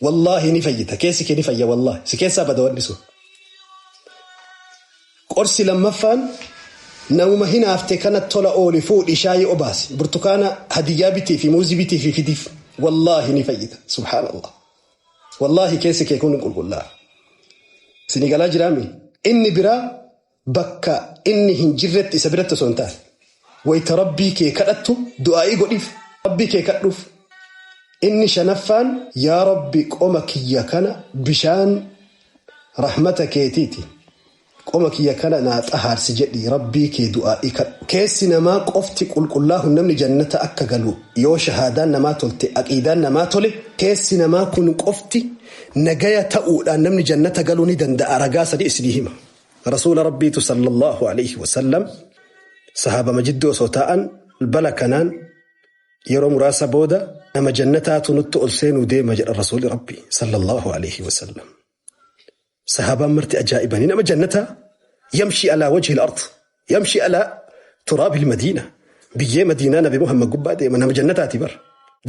Wallaahi ni fayyita. Keessi kee ni fayya wallaahi. Si keessaa bada wanni sun. Qorsi lammaffaan namuma hinaafte kana tola ooli fuudhi shaayii obaasi. Burtukaana hadiyyaa bitii fi muuzii bitii fi fidiif. Wallaahi ni fayyita. Subhaanallah. Wallaahi keessi kee kun qulqullaa'a. Isinii galaa jiraami? Inni biraa bakka inni hin jirretti isa biratti osoo hin taane. Wayita rabbii kee kadhattu du'aa'ii godhiif. Rabbii kee kadhuuf. Inni shanaffaan yaa rabbi qoma kiyya kana bishaan rahmata keetiiti. Qoma kiyya kana naa xahaarsi jedhi rabbii kee du'aa'ii kadhu. Keessi namaa qofti qulqullaa'u namni jannata akka galu yoo shahaadaan namaa tolte aqiidaan namaa tole keessi namaa kun qofti nagaya ta'uudhaan namni jannata galuu ni danda'a ragaa sadi isinii hima. Rasuula rabbiitu sallallahu alayhi wasallam sahaabama jidduu osoo taa'an balbala kanaan yeroo muraasa booda nama jannataatu nutti ol seenuu deema jedha rasuulli rabbi sallallahu alayhi wasallam. Sahaabaan marti ajaa'ibanii nama jannataa yamshi alaa wajhi al-ard yamshi alaa turaabi al-madiina biyyee madiinaa nabi Muhammad gubbaa deema nama jannataati bar.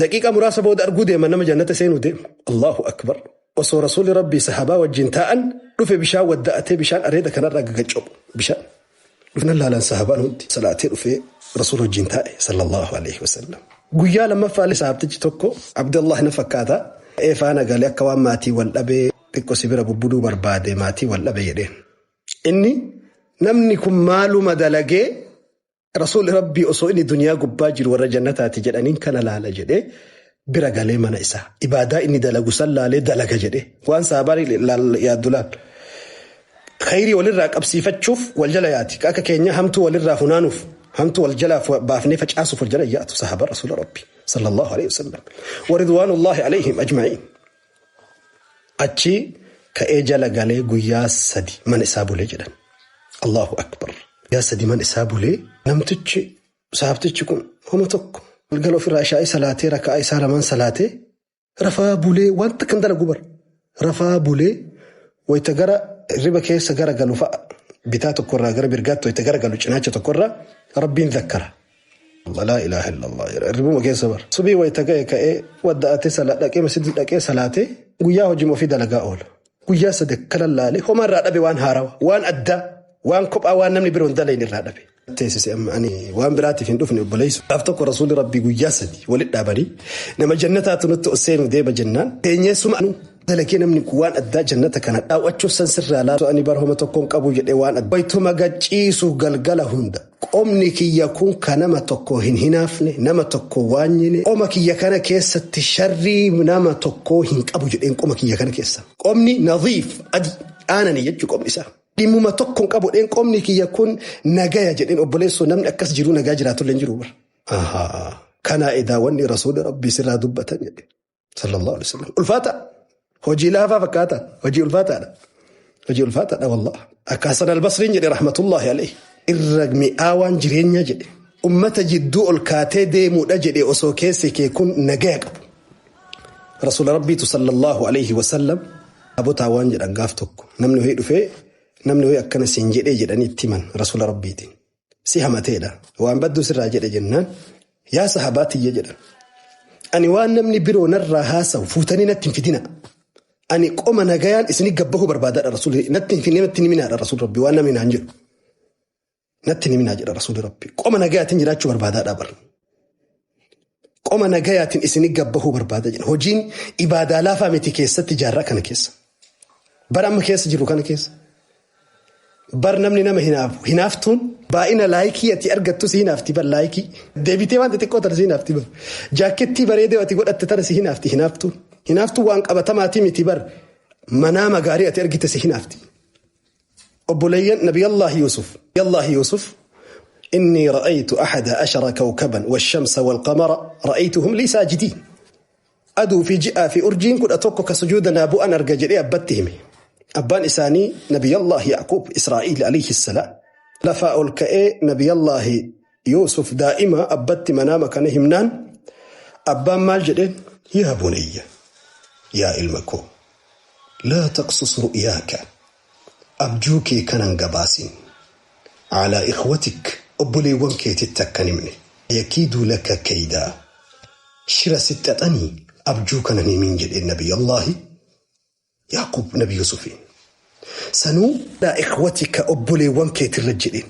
Daqiiqaa muraasa booda arguu deema nama jannata seenuu deema. Allahu akbar. Osoo rasuulli rabbii sahaabaa wajjin taa'an dhufe bishaan wadda'atee bishaan areeda kanarraa gagaccobu bishaan. Dhufnan laalan sahaabaan hundi salaatee dhufee rasuula wajjin taa'e sallallahu alayhi wasallam. Guyyaa lammaffaa sahaabtichi tokko Abdullah na fakkaata. Faana galee akka waan maatii wal dhabee xiqqoo sibira bubbuduu barbaade maatii wal dhabe jedheen. Inni namni kun maaluma dalagee rasuulli rabbii osoo inni duniyaa gubbaa jiru warra jannataati jedhaniin kana laala jedhee bira galee mana isaa. Ibaadaa inni dalagu san laalee dalaga jedhee waan sahaabaan yaaddu laal. Khayrii walirraa qabsiifachuuf wal jala yaati. Akka keenya hamtuu walirraa funaanuuf hamtuu wal jalaa baafnee facaasuuf wal jala yaatu sahaaba rasuula rabbii sallallahu alayhi wasallam. Wa ridwaanullahi alayhim ajma'iin. Achi ka'ee jala galee guyyaa sadi mana isaa bulee jedhan. Allahu akbar. Guyyaa sadi mana isaa bulee namtichi sahabtichi kun homa tokko galgala ofirraa ishaa'ii salaatee raka'aa isaa lamaan salaatee rafaa bulee wanta kan dalagu bara. Rafaa bulee wayita gara riba keessa gara galu fa'a bitaa tokkorraa gara mirgaatti wayita gara galu cinaacha tokkorraa rabbiin zakkara. Laa ilaaha illallah ribuma keessa bara. Subii wayita ga'e ka'ee wadda'atee dhaqee masjidii dhaqee salaatee guyyaa hojii ofii dalagaa oola. Guyyaa sadi akka lallaalee homaa irraa dhabe waan haarawa waan addaa waan kophaa waan namni biroo hin dalagne irraa dhabe. Teessise amma ani waan biraatiif hin dhufne obboleessu. Gaaf tokko rasuulli rabbii guyyaa sadi walitti dhaabanii nama jannataatu nutti ol seenuu deema jennaan. Teenyeessuma dalagee namni kun waan addaa jannata kana daawwachuuf san sirraa laatu ani bar homa tokkoon qabu jedhee waan addaa. Wayituma gachiisu galgala hunda. Qomni kiyya kun ka nama tokko hin hinaafne nama tokko waanyine qoma kiyya kana keessatti sharrii nama tokko hin qabu jedheen qoma kiyya kana keessa. Qomni nadiif adii aanani jechuu qomni isaa. Dhimmuma tokko hin qabu jedheen qomni kiyya kun nagaya jedheen obboleessoo namni akkas jiru nagaa jiraatullee hin jiru bara. Kanaa edaa wanni rasuulli rabbii sirraa dubbatan jedhe. Sallallahu alaihi wasallam. Ulfaata. Hojii laafaa fakkaata. Hojii ulfaataadha. Hojii ulfaataadha wallah. Akka Hasan al-Basriin jedhe rahmatullahi alayhi. Irra mi'aawaan jireenya jedhe. Ummata jidduu ol kaatee deemuudha jedhe osoo keessi kee kun nagaya qabu. Rasuula rabbiitu sallallahu alayhi wasallam abotaa waan jedhan gaaf tokko namni wayii dhufee namni wayii akkana siin jedhee jedhanii itti himan rasuula rabbiitiin. Si hamateedha. Waan badduu sirraa jedhe jennaan yaa sahabaatiyya jedhan. Ani waan namni biroo narraa haasawu fuutanii natti hin fidina. Ani qoma nagayaan isinii gabbahuu barbaadaadha rasuulli natti hin finne natti hin himinaadha rasuulli rabbi waan namni naan jedhu. Natti hin himinaa jedha rasuulli rabbi. Qoma nagayaatiin jiraachuu barbaadaadha bara. Qoma nagayaatiin isinii gabbahuu barbaada jedha. Hojiin ibaadaa laafaa miti keessatti jaarraa kana keessa. Bara amma keessa jiru kana keessa. Bar namni nama hinaafu hinaaftuun baay'ina laayikii ati argattu si hinaafti bar laayikii. Deebitee waan xixiqqoo tana si hinaafti bar. Jaakettii bareedee ati godhatte tana si hinaafti hinaaftuun. Hinaaftuun waan qabatamaatii miti bar. Manaama gaarii ati argite si hinaafti. Obboleeyyan Nabiyallaahi Yuusuf. Nabiyallaahi Yuusuf inni ra'aytu ahada ashara kawkaban wash-shamsa wal-qamara ra'aytuhum lii saajidiin. Aduu fi ji'aa fi urjiin 11 ka sujuuda naa bu'an arga jedhee abbatti hime. Abbaan isaanii Nabiyallaahi Yacquub Israa'iil alayhi salaam. Lafaa ol ka'ee Nabiyallaahi Yuusuf daa'ima abbatti manaama kana himnaan abbaan maal jedheen? Yaa bunayya yaa ilma koo laa taqsus ru'yaaka abjuu kee kanan gabaasin alaa ikhwatik obboleewwan keetitti akkan himne yakiiduu laka kaydaa shira si xaxanii Abjuu kana ni himin jedheen Nabiyallaahi Yaaqub Nabi Yusufiin. Sanuu laa ikhwatika obboleewwan keetirra jedheen.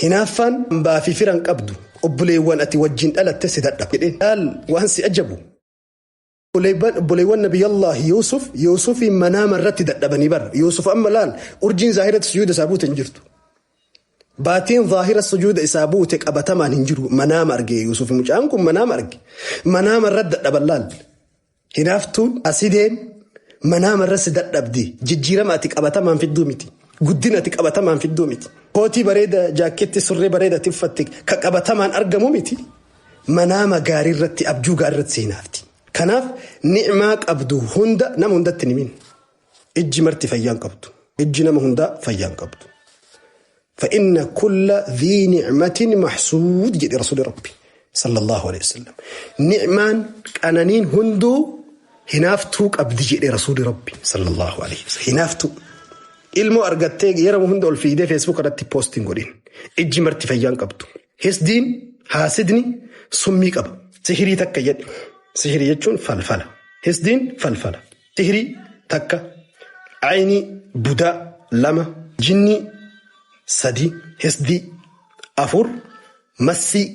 Hinaaffaan hambaa fi firan qabdu obboleewwan ati wajjin dhalatte si dadhaba jedheen. Laal waan si ajabu. Obboleewwan Nabiyallaahi Yuusuf Yuusufiin manaama irratti dadhabanii bara. Yuusuf amma laal urjiin zaahiratti sujuuda isaa buute hin jirtu. Baatiin zaahira sujuuda isaa buute qabatamaan hin jiru. Manaama arge Yuusuf mucaan kun manaama arge. Manaama irratti dadhaban laal. Hinaaftuun asideen manaama irratti dadhabdi. Jijjiirama ati qabatamaan fidduu miti. Guddina ati qabatamaan fidduu miti. Kootii bareeda jaakkeetti surree bareeda ati uffatte ka qabatamaan argamu miti. Manaama gaarii irratti abjuu gaarii irratti seenaafti. Kanaaf ni'maa qabdu hunda nama hundatti ni min. Ijji marti fayyaan qabdu. Ijji nama hundaa fayyaan qabdu. فإن كل ذي نعمة محسود جد رسول ربي صلى الله عليه وسلم. نعمان قنانين هندو هنافتو قبدي جد رسول ربي صلى الله عليه وسلم. هنافتو ilmoo argattee yeroo hunda ol fiidee Facebook irratti poostiin godhin. Ijji marti fayyaan qabdu. Hisdiin haasidni summii qaba. Sihirii takka jedhe. Sihirii jechuun falfala. Hisdiin falfala. Sihirii takka. Aynii budaa lama. Jinnii sadi. Hisdii afur. Massii.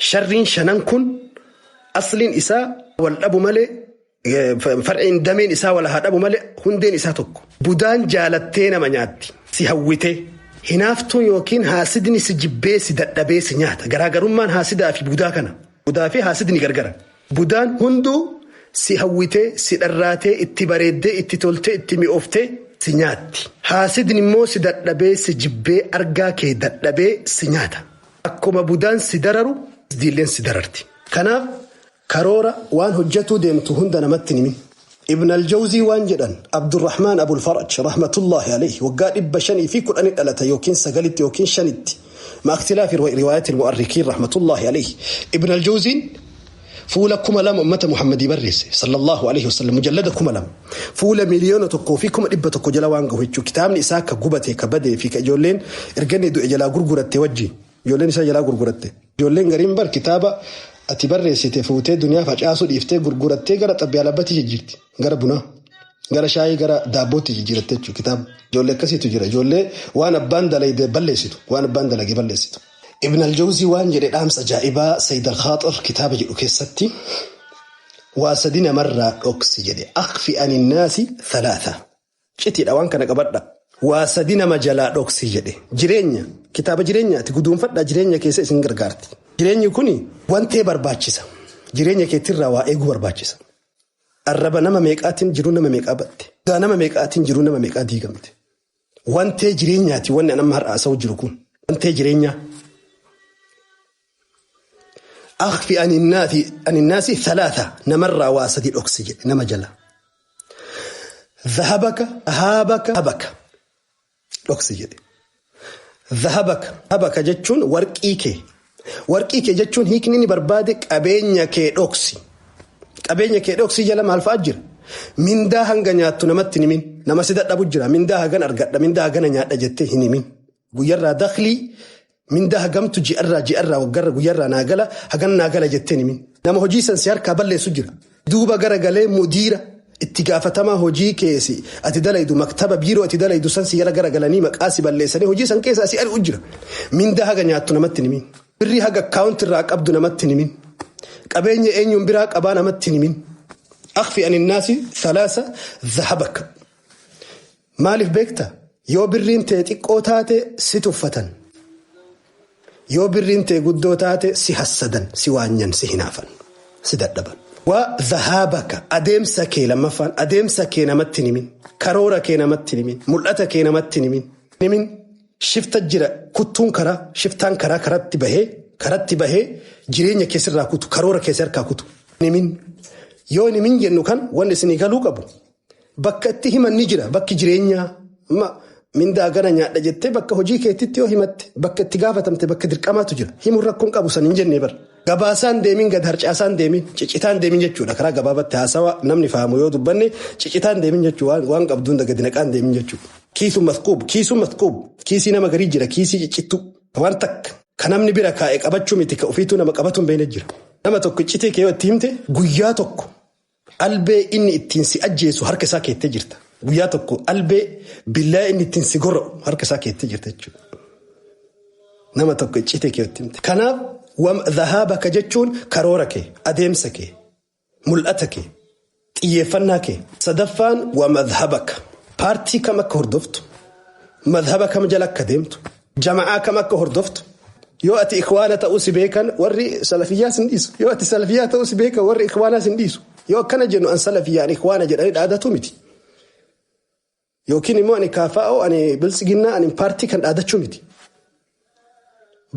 Sharriin shanan kun asliin isaa wal dhabu malee farciin dameen isaa wal haa dhabu malee hundeen isaa tokko. Budaan jaalattee nama nyaatti. Si hawwitee. Hinaaftuun yookiin haasidni si jibbee si dadhabee si nyaata. Garaagarummaan haasidaa fi budaa kana. Budaa fi haasidni gargara. Budaan hunduu si hawwitee, si dharraatee, itti bareeddee, itti toltee, itti mi'ooftee si nyaatti. Haasidni immoo si dadhabee, si jibbee, argaa kee dadhabee si nyaata. Akkuma budaan si dararu, diilleen si dararti. Kanaaf karoora waan hojjetuu deemtu hunda namatti himin. Ibn al-Jawzii waan jedhan Abdurrahmaan Abul Faraj rahmatullahi alayhi waggaa 510 dhalata yookiin 9 yookiin 5tti. Ma ikhtilaafi riwaayaati al-mu'arrikiin rahmatullahi alayhi. Ibn al-Jawziin fuula 2000 ummata Muhammadii barreesse sallallahu alayhi wasallam mujallada 2000 fuula 1,100,000 jala waan gahu jechuudha. Kitaabni isaa ka gubate ka badee fi ka ijoolleen erga inni du'e jalaa gurguratte wajjin ijoolleen isaa jalaa gurguratte. Ijoolleen gariin bar kitaaba ati barreessite fuutee duniyaa facaasuu dhiiftee gurgurattee gara xabbiyaa labbatti jijjiirti. Gara bunaa, gara shaayii, gara daabbootti jijjiiratte jechuudha kitaaba. Ijoollee akkasiitu jira. Ijoollee waan abbaan dalagde balleessitu. Waan abbaan dalage balleessitu. Ibn al-Jawzii waan jedhe dhaamsa ajaa'ibaa Sayyid al-Khaaxir kitaaba jedhu keessatti waa sadi namarraa dhoksi jedhe. Akhfi aninnaasi thalaatha. Citiidha waan kana qabadha. Waa sadi nama jalaa dhoksi jedhe. Jireenya kitaaba jireenyaati guduunfadhaa jireenya keessa isin gargaarti. Jireenyi kuni wantee barbaachisa. Jireenya keetirraa waa eeguu barbaachisa. Arraba nama meeqaatiin jiruu nama meeqaa batte. Nama meeqaatiin jiruu nama meeqaa diigamte. Wantee jireenyaati wanni amma har'a haasa'u jiru kun. Wantee jireenyaa. Akhfi aninnaasi thalaatha namarraa waa sadi dhoksi jedhe nama jala. Dhahabaka, dhahabaka, dhahabaka dhoksi jedhe. Dhahabaka, dhahabaka jechuun warqii kee. Warqii kee jechuun hiikni inni barbaade qabeenya kee dhoksi. Qabeenya kee dhoksi jala maal fa'aa jira? Mindaa hanga nyaattu namatti hin himin. Nama si dadhabu jira. Mindaa hagan argadha, mindaa hagana nyaadha jettee hin himin. Guyyarraa daklii mindaa hagamtu ji'arraa ji'arraa waggarra guyyarraa naa gala hagan naa gala jettee hin himin. Nama hojii san si harkaa balleessu jira. Duuba garagalee mudiira itti gaafatamaa hojii keessi ati dalaydu maktaba biiroo ati dalaydu san si jala garagalanii maqaa si balleessanii hojii san keessa si ari'u jira. Mindaa haga nyaattu namatti hin himin. Birrii haga akkaawunti irraa qabdu namatti hin himin. Qabeenya eenyuun biraa qabaa namatti hin himin. Akhfi aninnaasi thalaasa dhahabaka. Maaliif beektaa? Yoo birriin tee xiqqoo taate si tuffatan. Yoo birriin tee guddoo taate si hassadan, si waanyan, si hinaafan, si dadhaban. Waa dhahabaka adeemsa kee lammaffaan adeemsa kee namatti hin himin. Karoora kee namatti hin himin. Mul'ata kee namatti hin himin. Himin shifta jira kuttuun karaa shiftaan karaa karatti bahee jireenya keessirraa kutu karoora keessa harkaa kutu. Himin yoo hin himin jennu kan wanni isinii galuu qabu bakka itti himan ni jira bakki jireenyaa amma mindaa gana nyaadha jettee bakka hojii keetitti yoo himatte bakka itti gaafatamte bakka dirqamaatu jira himuun rakkoon qabu san hin jennee bara. Gabaasaan deemin gad harcaasaan deemin cicitaan deemin jechuudha karaa gabaabatti haasawa namni fahamu yoo dubbanne cicitaan deemin jechuudha waan qabduun gadi naqaan deemin jechuudha. Kiisuu masquub kiisuu masquub kiisii nama garii jira kiisii cicittu waan takka kan namni bira kaa'e qabachuu miti ka ofiituu nama qabatu hin beekne jira. Nama tokko iccitii kee yoo itti himte guyyaa tokko Albee inni ittiin si ajjeesu harka isaa keettee jirta. Guyyaa tokko albee billaa inni ittiin si gorra'u harka isaa keettee jirta jechuudha. Nama tokko iccitee keetti himte. Kanaaf dhahaabaka jechuun karoora kee, adeemsa kee, mul'ata kee, xiyyeeffannaa kee. Sadaffaan wa madhabaka. Paartii kam akka hordoftu, madhaba kam jala akka deemtu, jama'aa kam akka hordoftu. Yoo ati ikhwaana ta'uu si beekan warri salafiyyaa sin dhiisu. Yoo ati salafiyyaa ta'uu si beekan warri ikhwaanaa sin dhiisu. Yoo akkana jennu an salafiyyaan ikhwaana jedhanii dhaadatu miti. Yookiin immoo ani kaafaa'oo ani biltsiginnaa ani paartii kan dhaadachuu miti.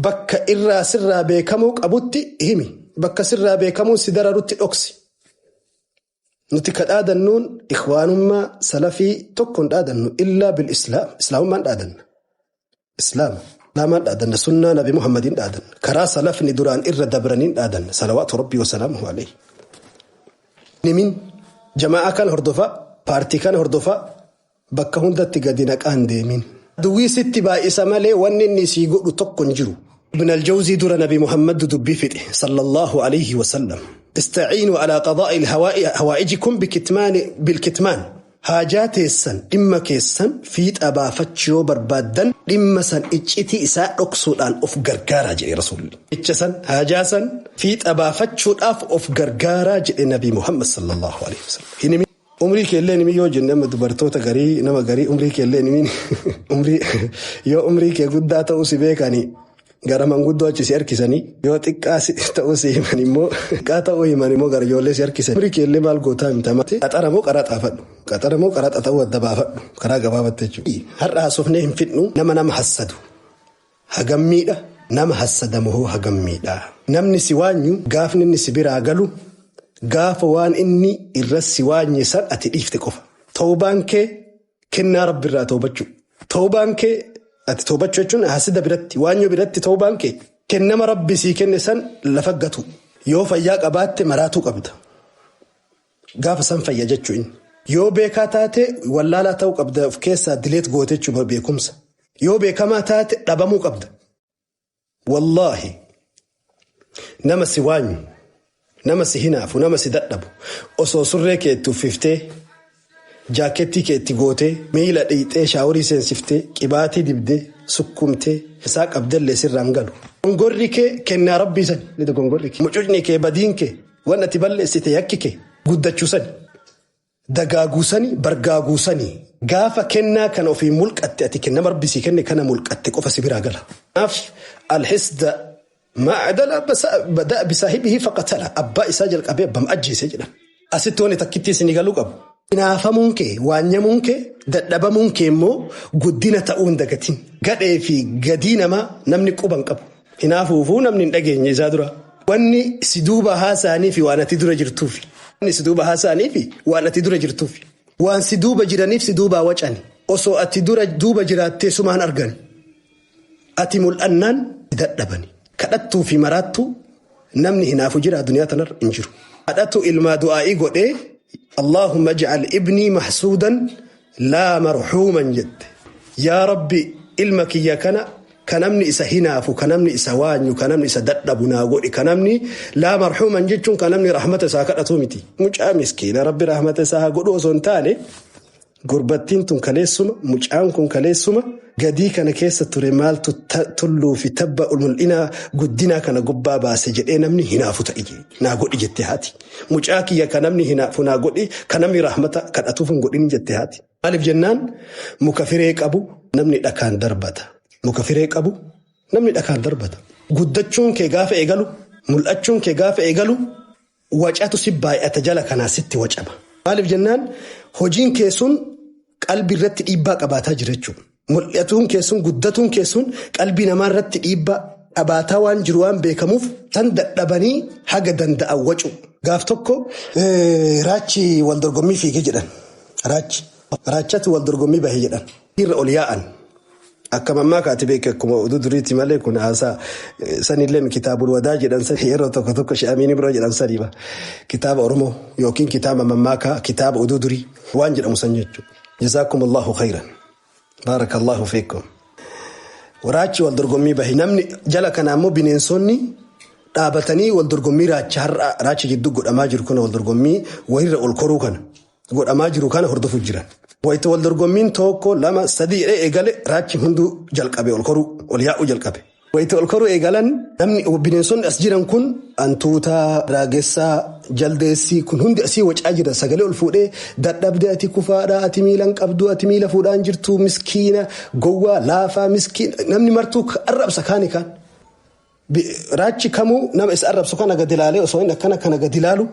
Bakka irraa sirraa beekamuu qabutti himi. Bakka sirraa beekamuun si dararutti dhoksi. Nuti ka dhaadannuun ikhwaanummaa salafii tokkoon dhaadannu illaa bil islaam. Islaamummaan dhaadanna. Islaama. Islaamaan dhaadanna. Sunnaa Nabi Muhammadiin dhaadanna. Karaa salafni duraan irra dabraniin dhaadanna. Salawaatu Rabbii wasalaamuhu alayhi. Nimin jama'aa kana hordofaa, paartii kana hordofaa bakka hundatti gadi naqaan deemin. Duwwii sitti baay'isa malee wanni inni sii godhu tokko hin jiru. Ibn al-Jawzii dura Nabi Muhammad dubbii fixe sallallahu alayhi wa sallam. Istaciinuu alaa qadaa'i hawaa'ijikum bilkitmaan. Haajaa teessan dhimma keessan fiixa baafachuu yoo barbaaddan dhimma san iccitii isaa dhoksuudhaan of gargaaraa jedhe rasuulli. Icha san haajaa san fiixa baafachuudhaaf of gargaaraa jedhe Nabi Muhammad sallallahu alayhi wa sallam. Umrii keellee nimi yoo jenne amma dubartoota garii nama garii umrii keellee nimiin umrii yoo umrii kee guddaa ta'uu si beekanii gara manguddoo achi si harkisanii yoo xiqqaa ta'uu si himan immoo xiqqaa ta'uu himan immoo gara ijoollee si harkisan. Umrii keellee maal gootaa himta malee qaxara moo qaraa xaafadhu qaxara moo qaraa ta'uu adda baafadhu karaa gabaabatte jechuudha. Har'a haasofnee hin fidnu nama nama hassadu hagam miidha nama hassadamu hoo hagam miidha. Namni si waanyu gaafni inni si biraa galu. Gaafa waan inni irra si waanye san ati dhiifte qofa. Toobaan kee kennaa rabbi irraa toobachuu. Toobaan kee ati toobachuu jechuun hasida biratti waanyoo biratti toobaan kee kennama rabbi sii kenne san lafa gatu. Yoo fayyaa qabaatte maraatuu qabda. Gaafa san fayya jechuun. Yoo beekaa taate wallaalaa ta'uu qabda of keessaa dileet goote jechuudha beekumsa. Yoo beekamaa taate dhabamuu qabda. Wallaahi nama si waanyu. Nama si hinaafu nama si dadhabu osoo surree kee itti uffiftee jaakettii kee itti gootee miila dhiixee shaaworii seensiftee qibaatii dibdee sukkumtee isaa qabdellee sirraan galu. Gongorri kee kennaa rabbii sani. Gongorri kee mucucni kee badiin kee waan ati balleessite yakki kee guddachuu sani. Dagaaguu sani bargaaguu sani gaafa kennaa kana ofii mulqatte ati kennama rabbii sii kenne kana mulqatte qofa si biraa gala. Kanaaf alhisda. ما عدل بدأ بصاحبه فقتله أبا إساجل قبي بم أجيس جدا أستوني تكتي سنغالو قب hinaafamuun kee waanyamuun kee dadhabamuun kee immoo guddina ta'uu hin dagatin. Gadhee fi gadii namaa namni quban qabu. Hinaafuufuu namni hin dhageenye isaa dura. Wanni si duuba haasa'anii fi waan ati dura jirtuufi. Wanni si duuba haasa'anii fi waan ati dura jirtuufi. Waan si duuba jiraniif si duubaa wacani. Osoo ati dura duuba jiraattee sumaan argani. Ati mul'annaan dadhabani. Kadhattuu fi maraattuu namni hinaafu jira addunyaa tanarra hin jiru. Kadhatu ilmaa du'aa'ii godhee Allahumma ij'al ibnii mahsuudan laa marhuuman jette. Yaa Rabbi ilma kiyya kana ka namni isa hinaafu, ka namni isa waanyu, ka namni isa dadhabu naa godhi, ka namni laa marhuuman jechuun ka namni rahmata isaa kadhatu miti. Mucaa miskiina Rabbi rahmata isaa haa godhu osoo hin taane gurbattiin tun kaleessuma, mucaan kun kaleessuma gadii kana keessa ture maaltu tulluu fi tabba mul'inaa guddinaa kana gubbaa baase jedhee namni hinaafu ta'e naa godhi jette haati. Mucaa kiyya ka namni hinaafu naa godhi ka namni rahmata kadhatuuf hin godhin jette haati. Maaliif jennaan muka firee qabu namni dhakaan darbata. Muka firee qabu namni dhakaan darbata. Guddachuun kee gaafa eegalu mul'achuun kee gaafa eegalu wacatu si baay'ata jala kanaa sitti wacama. Maaliif jennaan hojiin kee sun qalbii irratti dhiibbaa qabaataa jira jechuudha. Mul'atuun keessun guddatuun keessun qalbii namaa irratti dhiibbaa qabaataa waan jiru waan beekamuuf tan dadhabanii haga danda'an wacu. Gaaf tokko raachi wal dorgommii fiigee jedhan. Raachi. Raachatu wal dorgommii bahee jedhan. Irra ol yaa'an. Akka mammaa kaate beeku akkuma oduu duriitti malee kun haasaa sanillee kitaabul wadaa jedhan yeroo tokko tokko shi'amiin biroo jedhan saniiba. Kitaaba Oromoo yookiin kitaaba mammaakaa kitaaba oduu durii waan jedhamu san jechuudha. Jazaakumullahu khayran. Baarakallahu fiikum. Raachi wal dorgommii bahe namni jala kana ammoo bineensonni Dhaabatanii wal dorgommii raacha har'a raacha jidduu godhamaa jiru kana, wal dorgommii wayirra ol koruu kana godhamaa jiru kana hordofuuf jiran. Wayita wal dorgommiin tokko, lama, sadii jedhee eegale, raachi hunduu jalqabe ol koruu, ol yaa'uu jalqabe. Wayita ol koruu eegalan, namni bineensonni as jiran kun, antuutaa, raagessaa, jaldeessii kun hundi asii wacaa jira. Sagalee ol fuudhee, "Dadhabdee, ati kufaadhaa, ati miilan qabdu, ati miila fuudhaan jirtu, miskiina, gowwaa, laafaa, miskiina." Namni martuu arrabsa kaani kaan. Raachi kamuu nama isa arrabsu kana gadi ilaalee, osoo inni akkana kana gadi ilaalu,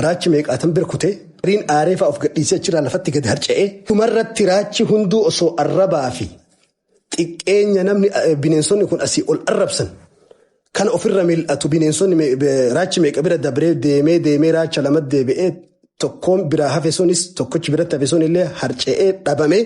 raachi meeqaatan bira kutee, riin aaree fa'aa of gadhiisee achirraa lafatti gadi harca'ee, dhumarratti raachi hunduu osoo arrabaa fi xiqqeenya namni bineensonni kun asii ol arrabsan kan ofirra mil'atu, bineensonni raachi meeqa bira dabree deemee deemee raacha lama deebi'ee, tokkoon biraa hafe sunis, tokkochi biratti hafe sun illee harca'ee dhabame.